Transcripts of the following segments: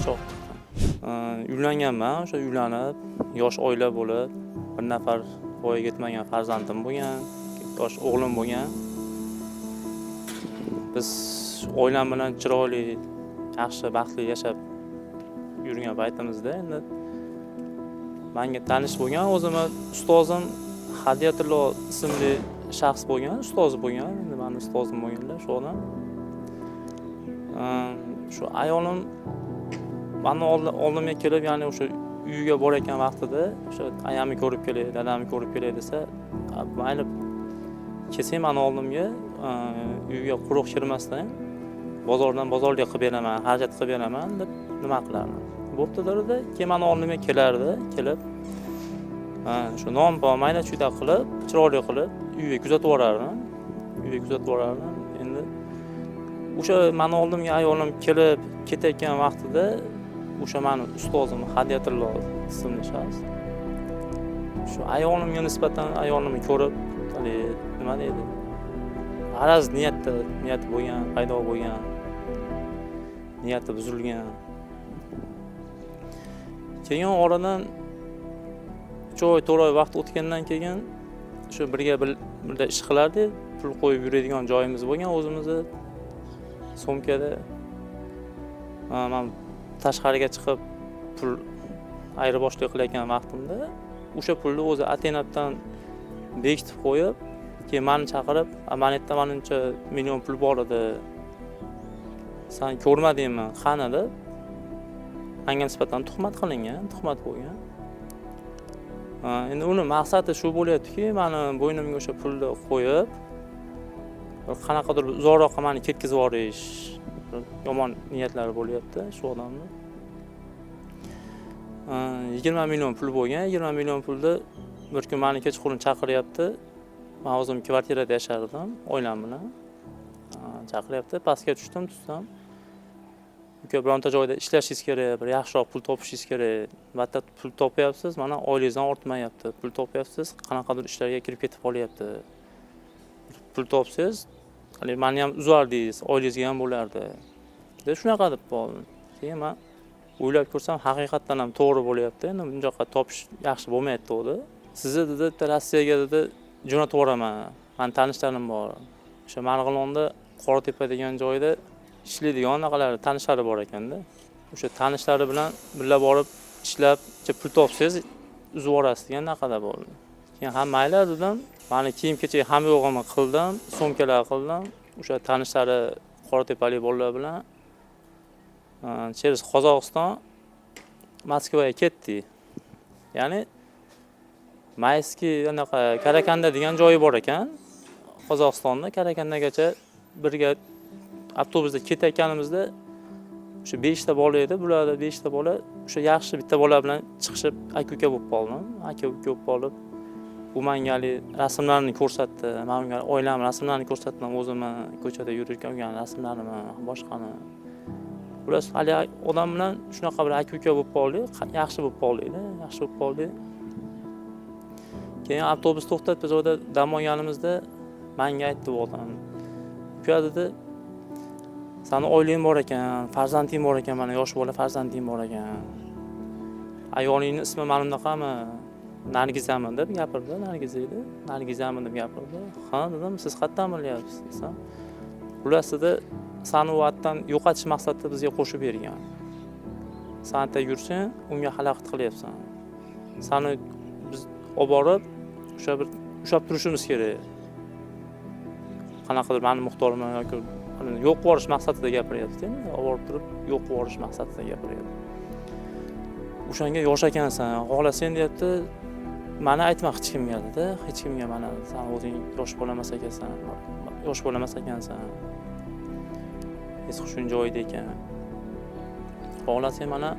Pichoq tiqdim. Uylanganman, o'sha uylanib, yosh oila bo'lib, bir nafar voyaga yetmagan farzandim bo'lgan, yosh o'g'lim bo'lgan. Biz oilam bilan chiroyli, yaxshi, baxtli yashab yurgan paytimizda endi manga tanish bo'lgan o'zimni ustozim Hadiyatullo ismli shaxs bo'lgan, ustozi bo'lgan, endi mani ustozim bo'lganlar shu odam. Shu ayolim mani oldimga kelib, ya'ni o'sha uyiga borayotgan vaqtida o'sha ayamni ko'rib kelay, dadamni ko'rib kelay desa, "Mayli, kelsang mani oldimga, uyga quruq kirmasdan bozordan bozorlik qilib beraman, xarajat qilib beraman" deb nima qilardim. Bo'pti derdi, keyin mani oldimga kelardi, kelib shu non pon mayda chuyda qilib, chiroyli qilib uyga kuzatib yuborardim. Uyga kuzatib yuborardim. Endi o'sha mani oldimga ayolim kelib ketayotgan vaqtida o'sha mani ustozim Hadiyatullo ismli shaxs shu ayolimga nisbatan, ayolimni ko'rib, haligi nima deydi, g'araz niyatda, niyati bo'lgan, paydo bo'lgan, niyati buzilgan. Keyin oradan 3 oy, 4 oy vaqt o'tgandan keyin shu birga birga ish qilardik, pul qo'yib yuradigan joyimiz bo'lgan o'zimizni sumkada. Man tashqariga chiqib pul ayirboshlab qilayotgan vaqtimda o'sha pulni o'zi ataylabdan bekitib qo'yib, keyin mani chaqirib, "Mana yerda manimcha million pul bor edi, san ko'rmadingmi, qani?" deb manga nisbatan tuhmat qilingan, tuhmat bo'lgan. Endi uni maqsadi shu bo'lyaptiki, mani bo'ynimga o'sha pulni qo'yib, bir qanaqadir uzoqroqqa mani ketkazib yuborish yomon niyatlari bo'lyapti shu odamni. 20 million pul bo'lgan. 20 million pulni bir kun mani kechqurun chaqiryapti. Man o'zim kvartirada yashardim oilam bilan. Chaqiryapti, pastga tushdim. Tushsam, "Uka, bironta joyda ishlashingiz kerak, bir yaxshiroq pul topishingiz kerak. Albatta pul topyapsiz, mana oilangizdan ortmayapti. Pul topyapsiz, qanaqadir ishlarga kirib ketib qolyapti. Pul topsangiz, haligi mani ham uzardingiz, oilangizga ham bo'lardi", deb shunaqa deb qoldim. Keyin man o'ylab ko'rsam, haqiqatdan ham to'g'ri bo'lyapti. Endi bunchaqa topish yaxshi bo'lmayapti. "Sizni, dedi, bitta Rossiyaga, dedi, jo'natib yuboraman, mani tanishlarim bor". O'sha Marg'ilonda Qoratepa degan joyda ishlaydigan anaqalari, tanishlari bor ekanda. O'sha tanishlari bilan birga borib ishlab, pul topsangiz, uzib yuborasiz degan anaqada bo'ldi. Keyin "Ha, mayli", dedim. Mani kiyim kechak hamma yo'g'imni qildim, sumkalar qildim. O'sha tanishlari qoratepalik bolalar bilan через Qozog'iston Moskvaga ketdik. Ya'ni Mayskiy anaqa Karakanda degan joyi bor ekan Qozog'istonda. Karakandagacha birga avtobusda ketayotganimizda o'sha beshta bola edi bularda, beshta bola. O'sha yaxshi bitta bola bilan chiqishib, aka uka bo'lib qoldim. Aka uka bo'lib qolib, u manga haligi rasmlarini ko'rsatdi. Man unga oilam rasmlarini ko'rsatdim, o'zimni ko'chada yurayotgan rasmlarimni, boshqani. Xullas, haligi odam bilan shunaqa bir aka uka bo'lib qoldik, yaxshi bo'lib qoldikda, yaxshi bo'lib qoldik. Keyin avtobus to'xtatdi bir joyda. Dam olganimizda manga aytdi bu odam: "Uka, dedi, sani oilang bor ekan, farzanding bor ekan, mana yosh bola farzanding bor ekan. Ayolingni ismi mana bunaqami, Nargizami?" deb gapirdi. Nargiza edi. "Nargizami?" deb gapirdi. "Ha", dedim, "siz qayerdan bilyapsiz?" desam, "Xullas, dedi, sani u atdan yo'qotish maqsadida bizga qo'shib bergan. San erta yursang, unga xalaqit qilyapsan. Sani biz olib borib o'sha bir ushlab turishimiz kerak. Qanaqadir mani miqdorimni yoki yo'q qilib yuborish maqsadida gapiryapti endi, olib borib turib yo'q qilib yuborish maqsadida gapiryapti. O'shanga yosh ekansan, xohlasang, deyapti, mani aytma hech kimga", dedi. "Hech kimga mana san o'zing yosh bola emas ekansan, yosh bola emas ekansan, es hushing joyida ekan. Xohlasang, mana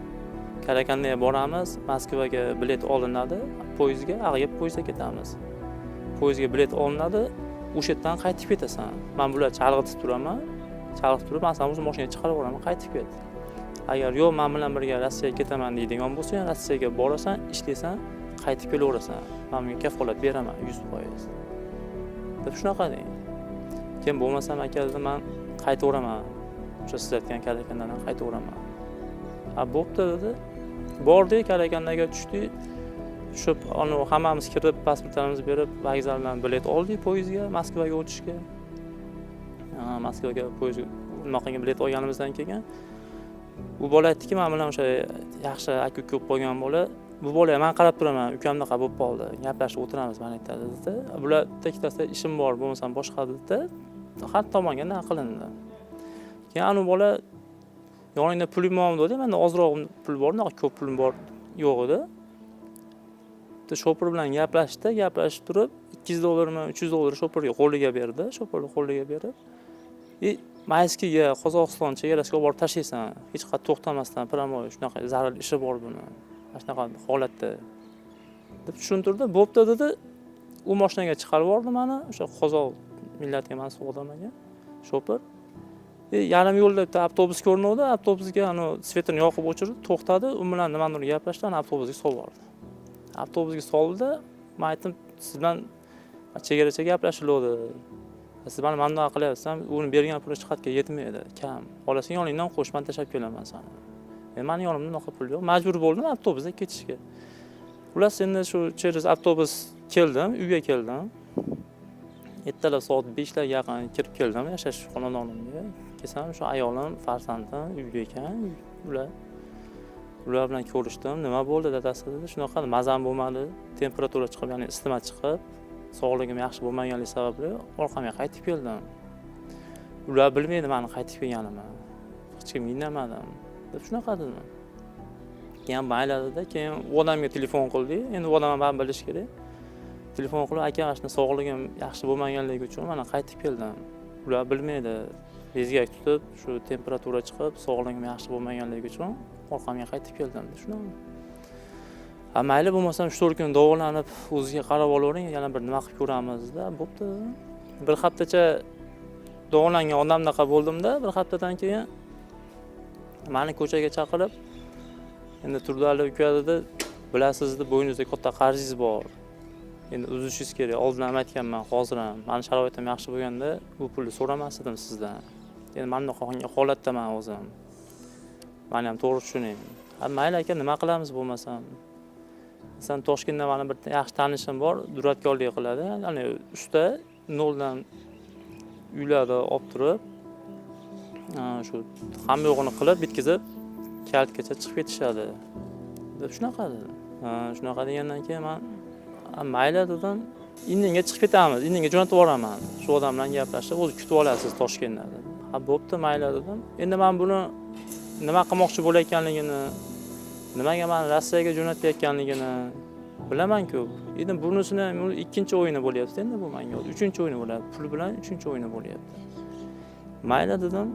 Karakandaga boramiz, Moskvaga bilet olinadi poyezdga, ag'iga poyezdda ketamiz. Poyezdga bilet olinadi, o'sha yerdan qaytib ketasan. Man bularni chalg'itib turaman, chalg'itib turib, man sani o'zim moshinaga chiqarib yuboraman, qaytib ket. Agar yo'q, man bilan birga Rossiyaga ketaman deydigan bo'lsang, Rossiyaga borasan, ishlaysan, qaytib kelaverasan. Man bunga kafolat beraman 100%", deb shunaqa deng. Keyin "Bo'lmasam, aka, dedim, man qaytaveraman, o'sha siz aytgan Karakandadan qaytaveraman". Ha, bo'pti dedi. Bordik, Karagandaga tushdik. Tushib, anavi hammamiz kirib, pasportlarimizni berib, vokzaldan bilet oldik poyezdga, Moskvaga o'tishga. Moskvaga poyezd nima qilgan, bilet olganimizdan keyin u bola aytdiki, man bilan o'sha yaxshi aka uka bo'lib qolgan bola, bu bola man qarab turaman, ukamdaqa bo'lib qoldi, gaplashib o'tiramiz mana yerda dedida. Bular ikkitasida ishim bor, bo'lmasam boshqa dedida, har tomonga nima qilindi. Keyin anavi bola yoningda puling bormi dedi, menda ozroq pul bor, unaqa ko'p pulim bor yo'q edi. Bitta shopir bilan gaplashdi, gaplashib turib $200mi $300 shopirga qo'liga berdi, shopirni qo'liga berib, и Mayskiga, Qozog'iston chegarasiga olib borib tashlaysan, hech qayerda to'xtamasdan, прямой, shunaqa zarur ishi bor buni, mana shunaqa holatda deb tushuntirdi. Bo'pti dedi. U moshinaga chiqarib yubordi mani, o'sha qozoq millatiga mansub odam ekan shopir. И yarim yo'lda bitta avtobus ko'rinuvdi, avtobusga anavi свет ini yoqib o'chirdi, to'xtadi, u bilan nimanidir gaplashdi, ana avtobusga solib yubordi. Avtobusga soldida, man aytdim, siz bilan chegaracha gaplashiluvdi, siz mani mana bunaqa qilyapsiz, uni bergan puli hech qayerga yetmaydi, kam, xohlasang yoningdan qo'sh, man tashlab kelaman sani. Mani yonimda unaqa pul yo'q, majbur bo'ldim avtobusda ketishga. Xullas, endi shu через avtobus keldim, uyga keldim. Ertalab soat 5larga yaqin kirib keldim yashash xonadonimga. Kelsam, shu ayolim, farzandim uyda ekan. Ular bilan ko'rishdim. Nima bo'ldi, dadasi dedi. Shunaqa mazam bo'lmadi, temperatura chiqib, ya'ni isitma chiqib, sog'lig'im yaxshi bo'lmaganligi sababli orqamga qaytib keldim. Ular bilmaydi mani qaytib kelganimni, hech kimga indamadim deb shunaqa dedim. Keyin mayli dedi. Keyin u odamga telefon qildik. Endi u odam ham baribir bilishi kerak. Telefon qilib, aka, mana shuni sog'lig'im yaxshi bo'lmaganligi uchun mana qaytib keldim, ular bilmaydi, bezgak tutib, shu temperatura chiqib, sog'lig'im yaxshi bo'lmaganligi uchun orqamga qaytib keldim deb shunaqa. Ha, mayli, bo'lmasam 3-4 kun davolanib, o'ziga qarab olavering, yana bir nima qilib ko'ramizda. Bo'pti. Bir haftacha davolangan odamdaqa bo'ldimda. Bir haftadan keyin mani ko'chaga chaqirib, endi Turdiali uka dedi, bilasiz dedi, bo'yningizda katta qarzingiz bor, endi uzishingiz kerak. Oldin ham aytganman, hozir ham mani sharoitim yaxshi bo'lganda bu pulni so'ramas edim sizdan. Endi mana bunaqa holatdaman o'zim, mani ham to'g'ri tushuning. Ha, mayli aka, nima qilamiz bo'lmasam desam, Toshkentda mani bir yaxshi tanishim bor, duradgorlik qiladi, ya'ni usta, noldan uylarni olib turib, shu hamma yo'g'ini qilib bitkazib, kalitgacha chiqib ketishadi deb shunaqa dedi. Shunaqa degandan keyin man mayli dedim, indinga chiqib ketamiz, indinga jo'natib yuboraman, shu odam bilan gaplashib, o'zi kutib olasiz Toshkentda dedim. Ha, bo'pti, mayli dedim. Endi man buni nima qilmoqchi bo'layotganligini, nimaga mani Rossiyaga jo'natayotganligini bilamanku. Endi bunisini ham ikkinchi o'yini bo'lyapti, endi bu manga uchinchi o'yini bo'lyapti, pul bilan uchinchi o'yini bo'lyapti. Mayli dedim,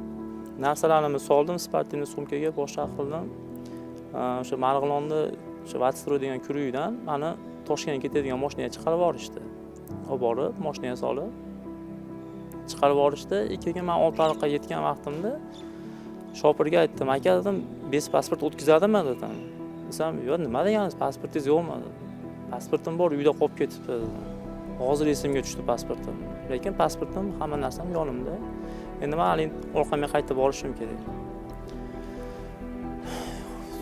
narsalarimni soldim спортивный sumkaga, boshqa qildim. O'sha Marg'ilonni o'sha Vatstroy degan uydan mani Toshkentga ketadigan moshinaga chiqarib yuborishdi. Olib borib moshinaga solib chiqarib yuborishdi. Keyin man Oltiariqqa yetgan vaqtimda shopirga aytdim, aka dedim, без pasport o'tkazadimi dedim. Desam, yo'q, nima deganingiz, pasportingiz yo'qmi dedi. Pasportim bor, uyda qolib ketibdi dedim. Hozir esimga tushdi pasportim, lekin pasportim, hamma narsam yonimda. Endi man haligi orqamga qaytib borishim kerak.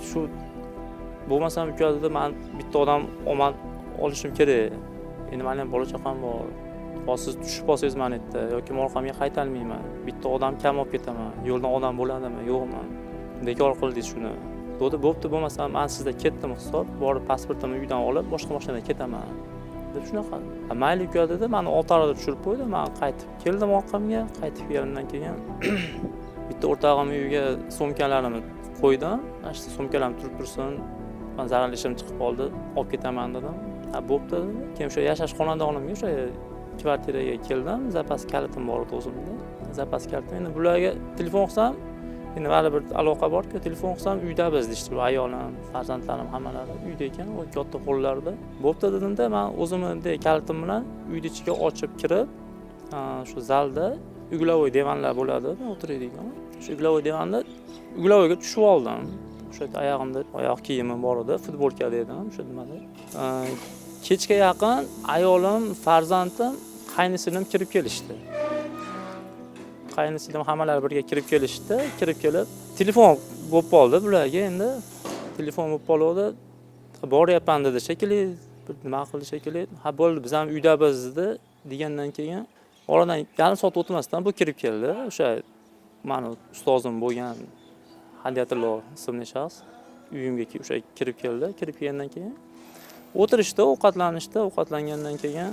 Shu bo'lmasam uka dedi, man bitta odam omad olishim kerak, endi mani ham bola chaqam bor. Hozir siz tushib qolsangiz mana yerda yoki men orqamga qaytolmayman, bitta odam kam olib ketaman, yo'ldan odam bo'ladimi yo'qmi, bekor qildingiz shuni dedi. Bo'pti, bo'lmasam man sizda ketdim hisob, borib pasportimni uydan olib, boshqa mashinada ketaman deb shunaqa. "Ha, mayli uka" dedi. Mani Oltiariqda tushirib qo'ydi. Man qaytib keldim orqamga. Qaytib kelganimdan keyin bitta o'rtog'imni uyiga sumkalarimni qo'ydim. Mana shu sumkalarim turib tursin, man zararli ishim chiqib qoldi, olib ketaman dedim. Ha, bo'pti dedi. Keyin o'sha yashash xonadonimga, o'sha kvartiraga keldim. Zapas kalitim bor edi o'zimda, zapas kalitim. Endi bularga telefon qilsam, endi baribir aloqa borku, telefon qilsam, uyda biz deyishdi. Bu ayolim, farzandlarim hammalari uyda ekan, u katta qo'llarida. Bo'pti dedimda, man o'zimni kalitim bilan uyni ichiga ochib kirib, shu zalda угловой divanlar bo'ladi o'tiradigan, shu угловой divanda угловой ga tushib oldim. O'sha yerda oyog'imda oyoq kiyimim bor edi, futbolkada edim o'sha nimada. Kechga yaqin ayolim, farzandim, qaynisinglim kirib kelishdi. Qaynisinglim hammalari birga kirib kelishdi. Kirib kelib telefon bo'lib qoldi bularga endi. Telefon bo'lib qoldi. Boryapman dedi shekilli, bir nima qildi shekilli. Ha bo'ldi, biz ham uydamiz dedi degandan keyin oradan yarim soat o'tmasdan bu kirib keldi. O'sha mani ustozim bo'lgan Hadiyatullo ismli shaxs uyimga o'sha kirib keldi. Kirib kelgandan keyin o'tirishdi, ovqatlanishdi. Ovqatlangandan keyin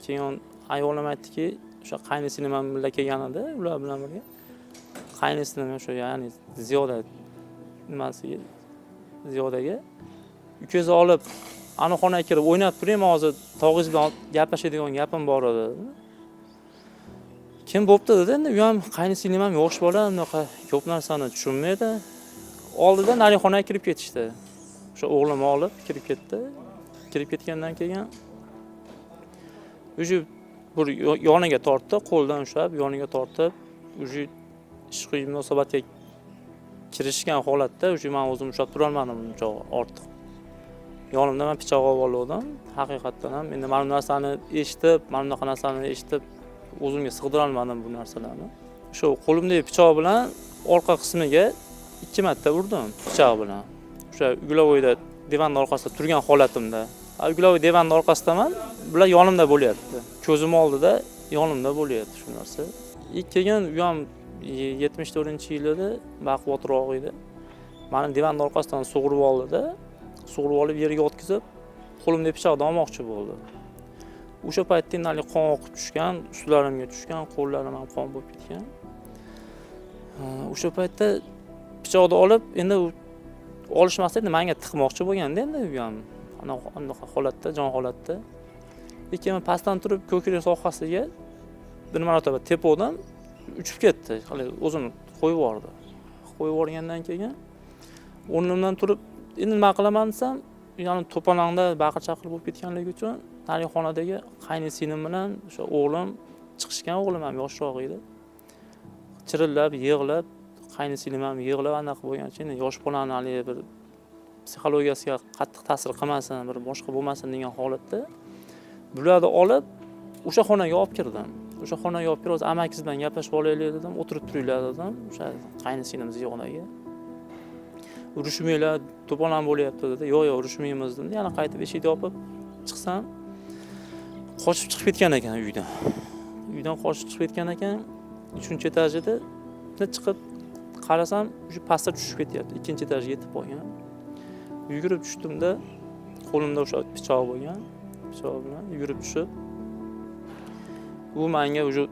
keyin ayolim aytdiki, o'sha qaynisinglim ham birga kelgan edi, ular bilan birga. Qaynisinglim o'sha, ya'ni Ziyoda nimasiga, Ziyodaga ukangizni olib ana xonaga kirib o'ynab turing, man hozir tog'ingiz bilan gaplashadigan gapim bor edi. Kim bo'pti dedi. Endi u ham, qaynisinglim ham yosh bola, unaqa ko'p narsani tushunmaydi. Oldida narigi xonaga kirib ketishdi. O'sha o'g'limni olib kirib ketdi. Kirib ketgandan keyin уже bir yoniga tortdi, qo'ldan ushlab yoniga tortib, уже ishqiy munosabatga kirishgan holatda уже man o'zim ushlab turolmadim uncha ortiq. Yonimda man pichoq olib olgandim. Haqiqatdan ham endi mana bu narsani eshitib, mana bunaqa narsani eshitib o'zimga sig'dira olmadim bu narsalarni. Shu qo'limdagi pichoq bilan orqa qismiga 2 marta urdim pichoq bilan. O'sha угловой da divanning orqasida turgan holatimda. Угловой divanning orqasidaman, bular yonimda bo'lyapti. Ko'zim oldida yonimda bo'lyapti shu narsa. И keyin u ham 74-yilida baquvvatroq edi. Mani divanning orqasidan sug'urib oldida, sug'urib olib yerga o'tkazib, qo'limdagi pichoqni olmoqchi bo'ldi. O'sha paytda endi haligi qon oqib tushgan, ustlarimga tushgan, qo'llarim ham qon bo'lib ketgan. O'sha paytda pichoqni olib, endi u olish maqsadida menga tiqmoqchi bo'lganda endi u ham anaqa holatda, jon holatda. Keyin men pastdan turib ko'krak sohasiga bir marotaba tepuvdim, uchib ketdi. Hali o'zini qo'yib yubordi. Qo'yib yuborgandan keyin o'rnimdan turib, endi nima qilaman desam, ya'ni to'polonda baqir-chaqir bo'lib ketganligi uchun narigi xonadagi qaynisinglim bilan o'sha o'g'lim chiqishgan, o'g'lim ham yoshroq edi. Chirillab, yig'lab, qaynisinglim ham yig'lab anaqa bo'lgan uchun, endi yosh bolani haligi bir psixologiyasiga qattiq ta'sir qilmasin, bir boshqa bo'lmasin degan holatda bularni olib o'sha xonaga olib kirdim. O'sha xonaga olib kirib, o'zi amakingiz bilan gaplashib olaylik dedim, o'tirib turinglar dedim. O'sha qaynisinglim Ziyodaga. Urushmanglar, to'polon bo'lyapti dedi. Yo'q, yo'q, urushmaymiz dedim. Yana qaytib eshikni yopib chiqsam, qochib chiqib ketgan ekan uydan. Uydan qochib chiqib ketgan ekan. 3-etaj edi. Chiqib qarasam, o'sha pastga tushib ketyapti. 2-etajga yetib qolgan. Yugurib tushdimda, qo'limda o'sha pichoq bo'lgan. Pichoq bilan yugurib tushib, u menga уже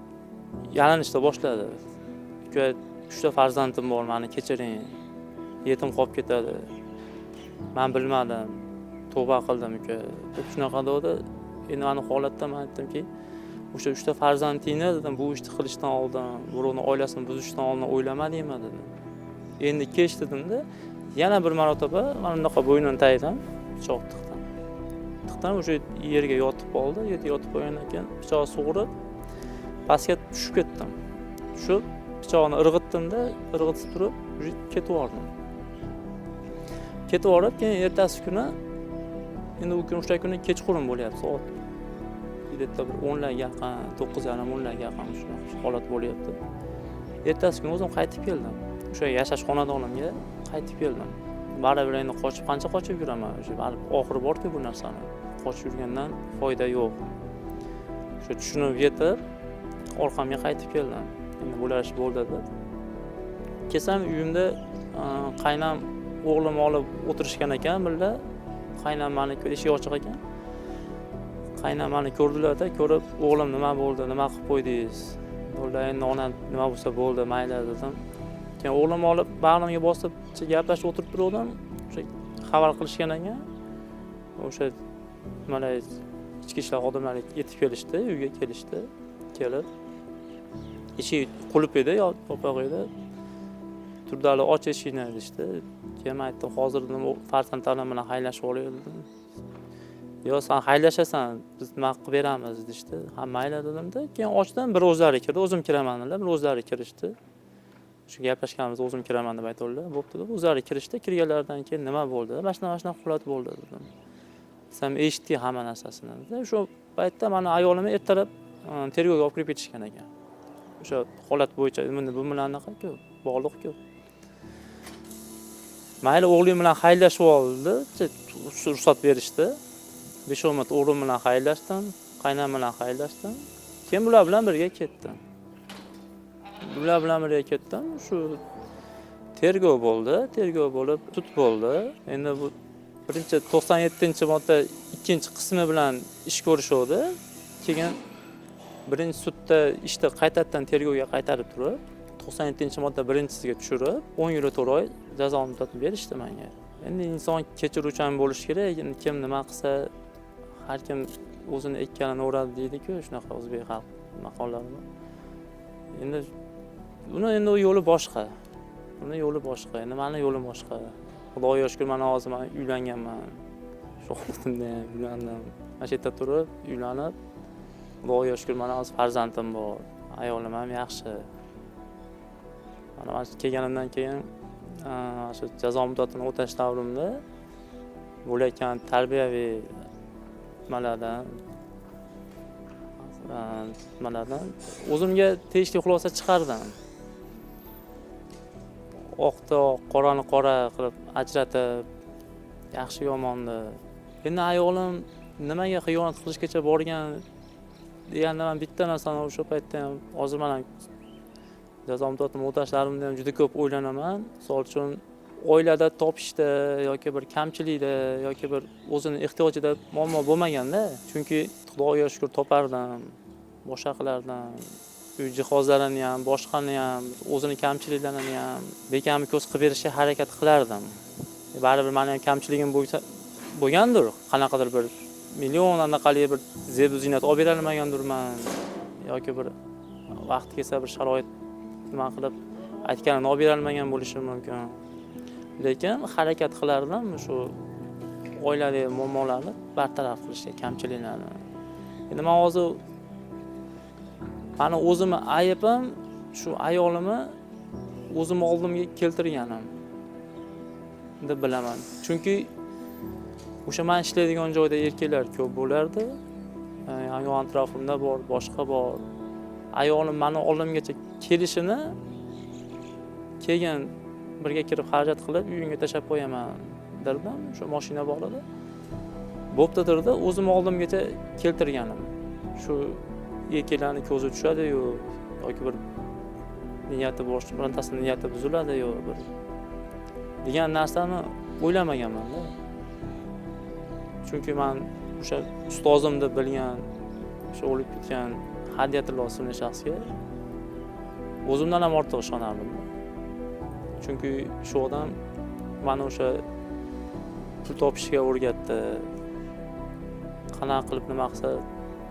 yalinishda boshladi. Uka, 3ta farzandim bor, meni kechiring. Yetim qolib ketadi. Men bilmadim. Tavba qildim uka. Deb shunaqa dedi. Endi mani holatda men aytdimki, o'sha 3ta farzandingni dedim, bu ishni qilishdan oldin, birovni oilasini buzishdan oldin o'ylamadingmi dedim. Endi kech dedimda, yana bir marotaba mana bunaqa bo'ynini tagidan pichoq tiqdim. Tiqdim, o'sha yerga yotib qoldi. Yerga yotib qolgandan keyin pichoq sug'urib pastga tushib ketdim. Tushib pichoqni irg'itdimda, irg'itib turib уже ketib yubordim. Ketib yuborib, keyin ertasi kuni, endi u kun, o'sha kuni kechqurun bo'lyapti, soat где-то bir 10larga yaqin, 9:30, 10larga yaqin shunaqa holat bo'lyapti. Ertasi kuni o'zim qaytib keldim. O'sha yashash xonadonimga qaytib keldim. Baribir endi qochib qancha qochib yuraman, o'sha baribir oxiri bor-ku bu narsani. Qochib yurgandan foyda yo'q. O'sha tushunib yetib orqamga qaytib keldim. Endi bo'lar ish bo'ldi deb. Kelsam uyimda qaynam o'g'limni olib o'tirishgan ekan birga. Qaynam mani eshik ochiq ekan. Qaynam mani ko'rdilarda, ko'rib, o'g'lim nima bo'ldi, nima qilib qo'ydingiz? Bo'ldi, endi onam nima bo'lsa bo'ldi, mayli dedim. Keyin o'g'limni olib bag'rimga bosib gaplashib o'tirib turgandim. O'sha xabar qilishgan ekan. O'sha nimalar, ichki ishlar xodimlari yetib kelishdi, uyga kelishdi. Kelib eshik qulf edi, yopiq edi. Turdali och eshikni deyishdi. Keyin men aytdim, hozir dedim, farzandlarim bilan xayrlashib olay dedim. Yo'q, sen xayrlashasan, biz nima qilib beramiz deyishdi. Ha, mayli dedimda, keyin ochdim, bir o'zlari kirdi, o'zim kiraman dedilar, bir o'zlari kirishdi. Shu gaplashganimizda o'zim kiraman deb aytdilar. Bo'pti deb o'zlari kirishdi. Kirganlaridan keyin nima bo'ldi? Mana shunaqa, mana shunaqa holat bo'ldi dedim. Desam, eshitdik hamma narsasini dedi. Shu paytda mani ayolimni ertalab tergovga olib kirib ketishgan ekan. O'sha holat bo'yicha endi bu bilan anaqa-ku, bog'liq-ku. Mayli, o'g'lim bilan xayrlashib oldi, ruxsat berishdi. 5-10 minut o'g'lim bilan xayrlashdim, qaynam bilan xayrlashdim. Keyin bular bilan birga ketdim. Bular bilan birga ketdim. Shu tergov bo'ldi, tergov bo'lib, sud bo'ldi. Endi bu birinchi 97-modda 2-qismi bilan ish ko'rishuvdi. Keyin birinchi sudda ishni qaytadan tergovga qaytarib turib, 97-modda 1-siga tushirib, 10 yil 4 oy jazo muddatini berishdi menga. Endi inson kechiruvchan bo'lishi kerak. Endi kim nima qilsa, har kim o'zini ekkanini o'radi deydi-ku, shunaqa o'zbek xalq maqollari bor. Endi uni endi yo'li boshqa. Uni yo'li boshqa. Endi meni yo'lim boshqa. Xudoga shukr, mana hozir men uylanganman. Shu holatimda ham uylandim. Mana shu yerda turib, uylanib, Xudoga shukr, mana hozir farzandim bor. Ayolim ham yaxshi. Mana shu kelganimdan keyin shu jazo muddatini o'tash davrimda bo'layotgan tarbiyaviy nimalardan o'zimga tegishli xulosa chiqardim. Oqni oq, qorani qora qilib ajratib, yaxshi yomonni. Endi ayolim nimaga xiyonat qilishgacha borgan deganda man bitta narsani o'sha paytda ham, hozir mana jazo muddatini o'tashlarimda ham juda ko'p o'ylanaman. Misol uchun, oilada topishda yoki bir kamchilikda yoki bir o'zini ehtiyojida muammo bo'lmaganda, chunki Xudoga shukr topardim, boshqa qilardim. Uy jihozlarini ham, boshqani ham, o'zini kamchiliklarini ham bekami ko'z qilib berishga harakat qilardim. Baribir meni ham kamchiligim bo'lsa bo'lgandir, qanaqadir bir million anaqali bir zebu ziynat olib bera olmagandirman yoki bir vaqti kelsa bir sharoit nima qilib aytganini olib bera olmagan bo'lishim mumkin. Lekin harakat qilardim shu oiladagi muammolarni bartaraf qilishga, kamchiliklarni. Endi man hozir mani o'zimni aybim shu ayolimni o'zim oldimga keltirganim deb bilaman. Chunki o'sha man ishlaydigan joyda erkaklar ko'p bo'lardi. Yon atrofimda bor, boshqa bor. Ayolim mani oldimgacha kelishini keyin birga kirib xarajat qilib uyimga tashlab qo'yaman derdim. O'sha mashina bor edi. Bo'pti derdi, o'zim oldimgacha keltirganim. Shu erkaklarni ko'zi tushadi-yu yoki bir niyati boshqa, birontasini niyati buziladi-yu bir degan narsani o'ylamaganman-da. Chunki man o'sha ustozim deb bilgan, o'sha o'lib ketgan Hadiyatullo ismli shaxsga o'zimdan ham ortiq ishonardim. Chunki shu odam mani o'sha pul topishga o'rgatdi. Qanaqa qilib nima qilsa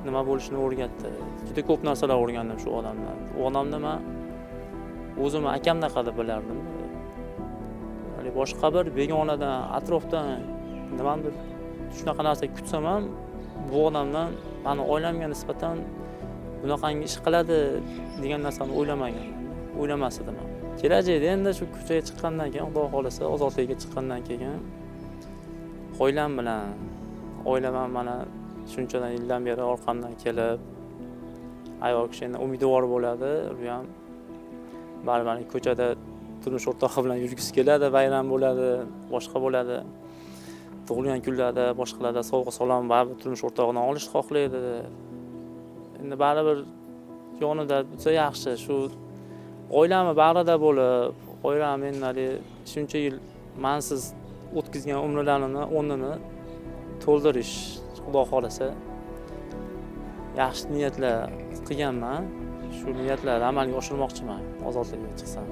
nima bo'lishini o'rgatdi. Juda ko'p narsalar o'rgandim shu odamdan. U odamni man o'zimni akamdaqa deb bilardim. Ya'ni boshqa bir begonadan, atrofdan nimanidir shunaqa narsa kutsam ham bu odamdan mani oilamga nisbatan bunaqangi ish qiladi degan narsani o'ylamaganman. O'ylamas edim ham. Kelajakda endi shu ko'chaga chiqqandan keyin, Xudo xohlasa, ozodlikka chiqqandan keyin oilam bilan, oilam ham mana shunchadan yildan beri orqamdan kelib, ayol kishi endi umidvor bo'ladi, u ham baribir ko'chada turmush o'rtog'i bilan yurgisi keladi, bayram bo'ladi, boshqa bo'ladi. Tug'ilgan kunlarda, boshqalarda sovg'a salom baribir turmush o'rtog'idan olishni xohlaydi. Endi baribir yonida bo'lsa yaxshi, shu oilami bag'rida bo'lib, oilam endi haligi shuncha yil mansiz o'tkazgan umrlarini o'rnini to'ldirish, Xudo xohlasa yaxshi niyatlar qilganman. Shu niyatlarni amalga oshirmoqchiman ozodlikka chiqsam.